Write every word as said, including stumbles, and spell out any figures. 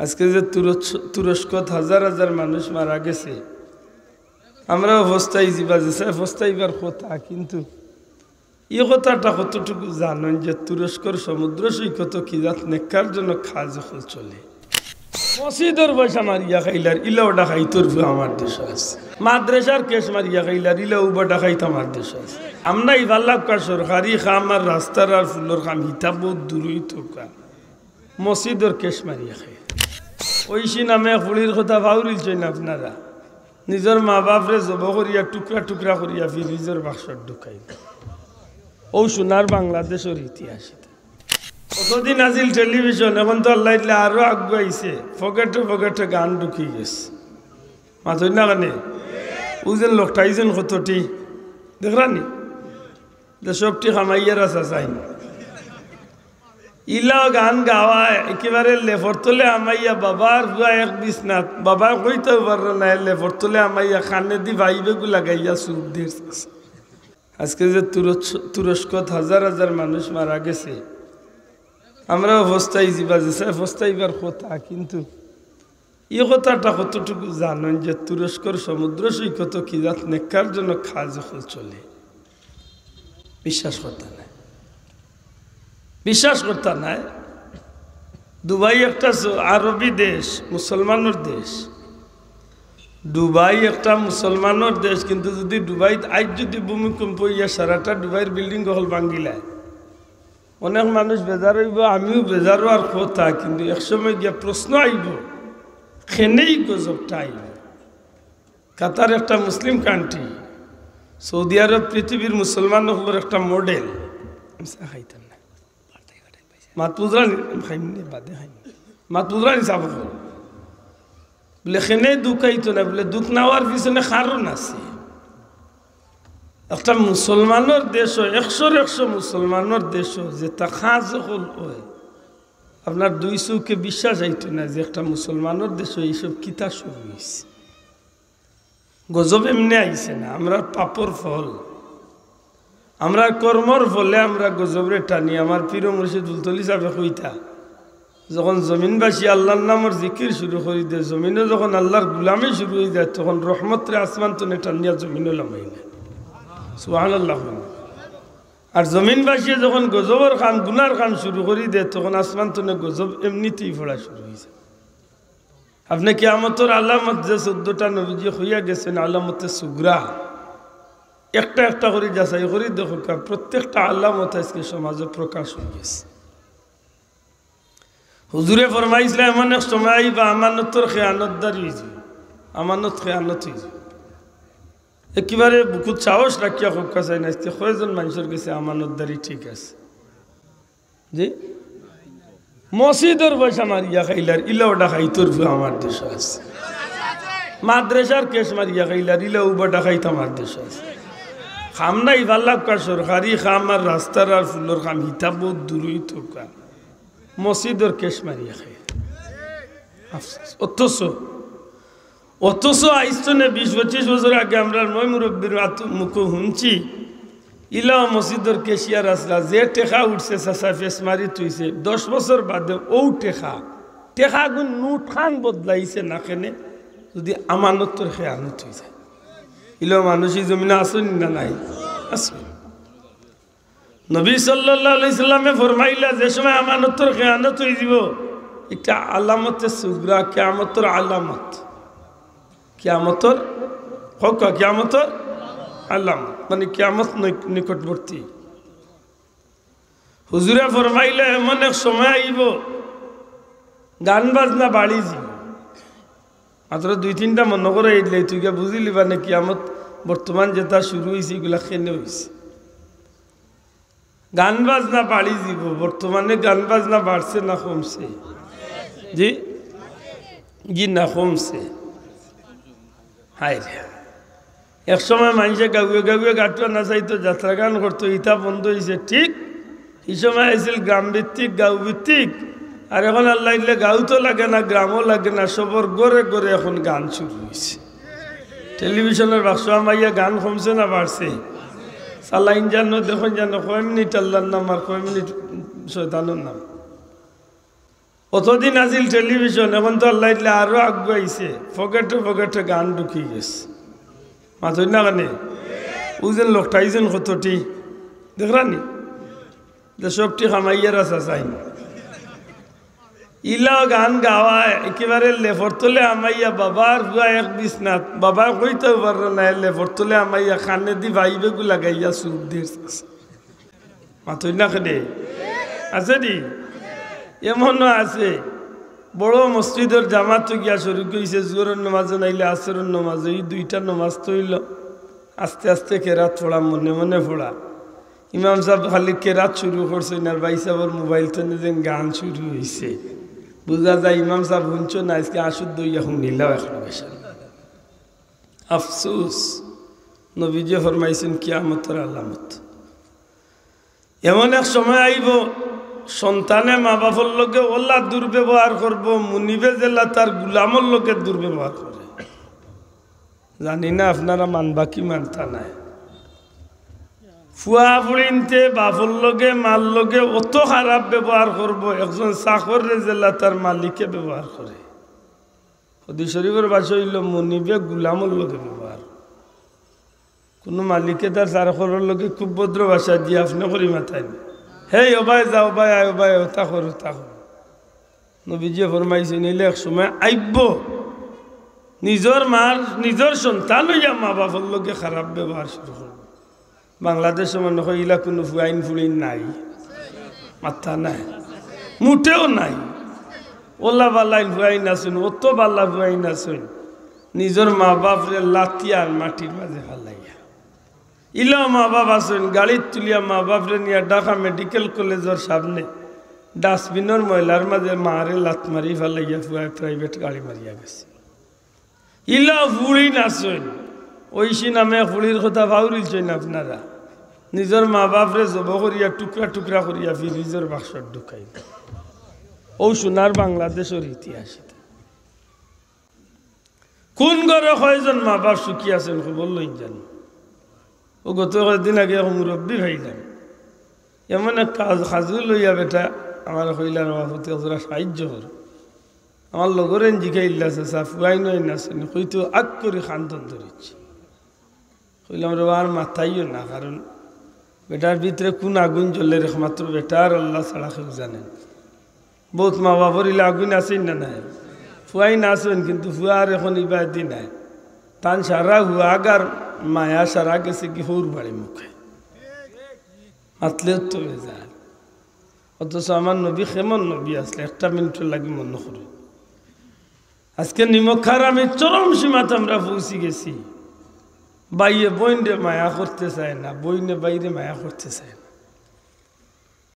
আজকে যে তুরস্ক, তুরস্কত হাজার হাজার মানুষ মারা গেছে, আমরাও ফস্তাইছি বা যে সাই ফস্তাইবার কথা, কিন্তু ই কথাটা কতটুকু জানইন যে তুরস্কর সমুদ্র সৈকতো কি জাত নেককারজনক কাজ অকল চলে? মসজিদর পয়সা মারিয়া খাইলার ইলাও ডাকাইতর ফুয়া আমার দেশো আছে, মাদ্রাসার ক্যাশ মারিয়া খাইলার ইলাও বা ডাকাইত আমার দেশো আছে। আমরা ইবার লাউক্কা সরকারি কাম আর রাস্তার আর ফুলর কাম হিতা বউত দূরই থউক্কা। মসজিদর ক্যাশ মারিয়া খায়। ঐশী নামে এক ফুড়ির কথা পাউরিলছইন আপনারা। নিজর মা বাপরে জবো করিয়া টুকরা টুকরা করিয়া ফ্রিজর বাক্সত ঢুকাইল। অউ সোনার বাংলাদেশর ইতিহাস ইতা। অতদিন আছিল টেলিভিশন, অখন তো আল্লায় দিলে আরো আগুয়াইছে। পকেটে পকেটে গান ঢুকি গেছে। মাতইন না কেনে? অউ যেন লোকটা, ই যেন কতটি। দেখরানি? যে সবটি কামাইয়ার আছে চাইন। ইলাও গান গাওয়ায় একেবারে লেফর তলে হামাইয়া বাবার ফুয়া এক বিছনাত, বাবায় কইতাও পাররা না, লেফর তলে হামাইয়া কানেদি ভাইবেগু লাগাইয়া সুর দের। আজকে যে তুরস্ক, তুরস্কত হাজার হাজার মানুষ মারা গেছে, আমরাও ফস্তাইছি বা যে সাই ফস্তাইবার কথা, কিন্তু ই কথাটা কতটুকু জানইন যে তুরস্কর সমুদ্র সৈকতো কি জাত নেককারজনক কাজ অকল চলে? বিশ্বাস করতা নায়, বিশ্বাস করতা নায়। দুবাই একটা স-, আরবি দেশ, মুসলমানর দেশ। দুবাই একটা মুসলমানর দেশ, কিন্তু যদি দুবাইত আইজ যদি ভূমিকম্প অইয়া সারাটা দুবাইর বিল্ডিং অকল ভাঙ্গিলায়, অনেক মানুষ বেজার অইবো, আমিও বেজার অওয়ার কথা, কিন্তু এক সময় গিয়া প্রশ্ন আইবো, কেনে ই গজবটা আইবো। কাতার একটা মুসলিম কান্ট্রি, সৌদি আরব পৃথিবীর মুসলমান অকলর একটা মডেল। আমি চা খাইতাম না। মাত বুঝরানি? আমি খাইমু নে, বাদে খাইমু। মাত বুঝরানি চাব অকল? বুলে, কেনে দুখ আইতো না? বুলে, দুখ না অওয়ার পিছনে কারণ আছে। একটা মুসলমানর দেশো, একশোর একশো মুসলমানর দেশো যেতা কাজ অকল অয়, আপনার দুই চউখে বিশ্বাস আইতো না যে একটা মুসলমানর দেশো এইসব কিতা শুরু অইছে। গজব এমনে আইছে না, আমরার পাপর ফল, আমরার কর্মর ফলে আমরা গজবরে টানি। আমার পীর মুর্শিদ ফুলতলি সাবে কইতা, যখন জমিনবাসী আল্লার নামর জিকির শুরু করি দে, জমিনো যখন আল্লার গুলামি শুরু অই যায়, তখন রহমতরে আসমান তনে টানিয়া জমিনো লামাই নেয়। সুবহানাল্লাহ। আর জমিনবাসীয়ে যখন গজবর কাম, গুনার কাম শুরু করি দে, তখন আসমান তনে গজব এমনিতেই পড়া শুরু অই যায়। আপনে কিয়ামতর আলামত যে চৌদ্দটা নবীজি কইয়া গেছইন, আলামতে সুগরা, একটা একটা করি যাচাই করি দেখউক্কা, প্রত্যেকটা আলামত আইজকে সমাজো প্রকাশ অই গেছে। হুজুরে ফরমাইছলা, এমন এক সময় আইবা, আমানতর খেয়ানতদারি অইযিবো, আমানত খেয়ানত অইযিবো। একেবারে বুকুত সাহস রাখিয়া কউক্কা চাইন, আইজকে কয়জন মানষর গেছে আমানতদারি ঠিক আছে? জি? মসজিদর পয়সা মারিয়া খাইলার ইলাও ডাকাইতর ফুয়া আমার দেশো আছে। মাদ্রাসার ক্যাশ মারিয়া খাইলার ইলাও বা ডাকাইত আমার দেশো আছে। কাম নাই, ইবার লাউক্কা সরকারি কাম আর রাস্তার আর ফুলর কাম হিতা বউত দূরই থউক্কা। মসজিদর ক্যাশ মারিয়া খায়। আফসোস। অথচ, অথচ আইজ তনে বিশ পঁচিশ বছর আগে আমরার ময়-মুরব্বির আত-, মুখো হুনছি, ইলাও মসজিদর ক্যাশিয়ার আছলা, যে টেকা উঠছে চাচায় ফেস মারি থইছে, দশ বছর বাদে অউ টেকা, টেকাগুন নোট খান বদলাইছে না কেনে, যদি আমানতর খেয়ানত অই যায়। ইলাও মানুষ ই জমিনো আছইন না নাই? আছইন। নবী সাল্লাল্লাহু আলাইহি সাল্লামে ফরমাইলা, যে সময় আমানতর খেয়ানত অই যিবো, একটা আলামতে সুগরা, কিয়ামতর আলামত। কিয়ামতর, কউক্কা, কিয়ামতর আলামত, মানে কিয়ামত নৈ-, নিকটবর্তী। হুজুরে ফরমাইলা, এমন এক সময় আইবো, গান বাজনা বাড়ি যিবো। মাত্র দুই তিনটা মনো করাই দিলে, তুই গিয়া বুঝিলিবা নে কিয়ামত বর্তমান যেতা শুরু অইছে, ইগুলা কেনে অইছে। গান বাজনা বাড়ি যিবো, বর্তমানে গান বাজনা বাড়ছে না কমছে? জি, জি না কমছে। হায় রে, এক সময় মানষে গাউয়ে গাউয়ে গাটুয়া নাচাইতো, যাত্রা গান করতো, ইতা বন্ধ অইছে ঠিক। ই সময় আছিল গ্রাম ভিত্তিক, গাউ ভিত্তিক, আর এখন আল্লায় দিলে গাউ তো লাগে না, গ্রামও লাগে না, সবর ঘরে ঘরে এখন গান শুরু অইছে। টেলিভিশনর বাক্স হামাইয়া গান কমছে না বাড়ছে? চালাইন জানো, দেখইন জানো, কয় মিনিট আল্লার নাম আর কয় মিনিট শয়তানর নাম। অতদিন আছিল টেলিভিশন, এখন তো আল্লাহ দিলে আরো আগুয়াইছে, পকেটে পকেটে গান ঢুকি গেছে। মাতইন না কেনে? অউ যেন লোকটা, ই যেন কতটি, দেখরা নি? যে সবটি কামাইয়ার আছে চাইন। ইলাও গান গাওয়ায় একেবারে লেফর তলে হামাইয়া, বাবার পুয়া এক বিছনাত, বাবা কইতাও পাররা না, লেফর তলে হামাইয়া কানেদি ভাইবেগু লাগাইয়া সুখ দের। মাতইন না কেনে? আছে নি? এমনও আছে, বড় মসজিদর জামাতো গিয়া শরিক অইছে, জোহরর নমাজো নাইলে আসরর নমাজো, ই দুইটা নমাজ তো অইলো। আস্তে আস্তে কেরাত পড়া, মনে মনে পড়া। ইমাম সাব খালি কেরাত শুরু করছইন, আর ভাই সাবর মোবাইল থনে যেন গান শুরু অইছে। বুঝা যায় ইমাম সাব হুনছইন না, আইজকে আশুদ্ধ অইয়া হুনিলাও এক লগে। আফসুস, নবীজি ফরমাইছইন কিয়ামতর আলামত। এমন এক সময় আইবো, সন্তানে মা বাপর লগে অলা দুর্ব্যবহার করবো, মুনিবে যেলা তার গুলামর লগে দুর্ব্যবহার করে। জানি না আপনারা মানবা কি মানতা নায়। ফুয়া ফুড়িন্তে বাপর লগে মার লগে অত খারাপ ব্যবহার করবো, একজন চাকররে যেলা তার মালিকে ব্যবহার করে। হাদিস শরিফর ভাষা অইলো মুনিবে গুলামর লগে ব্যবহার। কুনু মালিকে তার চাকরর লগে খুব ভদ্র ভাষা দিয়া আপনে করি মাতইন, "হেই, ও ভাই, যাও ভাই, আয়, ও ভাই, ওতা কর, ওতা কর।" নবীজি ফরমাইছইন, ইলা এক সময় আইবো, নিজর মার, নিজর সন্তান অইয়া মা বাপর লগে খারাপ ব্যবহার শুরু করবো। বাংলাদেশো মনে কয় ইলা কুনু ফুয়াইন ফুড়িন নাই, মাতরা নায়, মুটেও নাই। অলা বালাইন ফুয়াইন আছইন, অত বালা ফুয়াইন আছইন, নিজর মা বাপরে লাথি আর মাটির মাঝে ফালাইয়া। ইলা মা বাপ আছইন, গাড়িত তুলিয়া মা বাপরে নিয়া ঢাকা মেডিকেল কলেজর সামনে ডাস্টবিনর ময়লার মাঝে মারে লাথ মারি ফালাইয়া ফুয়ায় প্রাইভেট গাড়ি মারিয়া গেছে। ইলা ফুড়িন আছইন, ঐশী নামে ফুড়ির কথা পাউরিলছইন আপনারা। নিজর মা বাপরে জবো করিয়া টুকরা টুকরা করিয়া ফ্রিজর বাক্সত ঢুকাইল। অউ সোনার বাংলাদেশর ইতিহাস ইতা। কুন ঘরো কয়জন মা বাপ সুখী আছইন, খবর লইন জানি। অউ গত কয়দিন আগে এক মুরব্বি পাইলাম, এমন এক কাজ, কাজু লইয়া বেটা আমারে কইলা, "বাবা, ফুতি, একজরা সাহায্য কর।" আমার লগরে জিকাইলা, "চাচা, ফুয়াইন অইন আছইন নি?" কইতো আগ করি কান্দন ধরিছে। কইলাম, "রে বা, আর মাতাইও না, কারণ বেটার ভিতরে কুন আগুন জ্বলের একমাত্র বেটা আর আল্লাহ ছাড়া কেউ জানে না।" বউত মা বাপর ইলা আগুন আছইন না নাই? ফুয়াইন আছইন, কিন্তু ফুয়া আর এখন ইবাদি নাই। তান সারা হুয়াগ আর মায়া সারা গেছেগি হউর বাড়ি মুখে। মাতলেও তো বেজার। অথচ আমার নবী কেমন নবী আছলা, একটা মিনিটর লাগি মনো করি। আইজকে নিমক হারামির চরম সীমাত আমরা পৌঁছি গেছি। ভাইয়ে বইনরে মায়া করতে চায় না, বইনে ভাইরে মায়া করতে চায় না।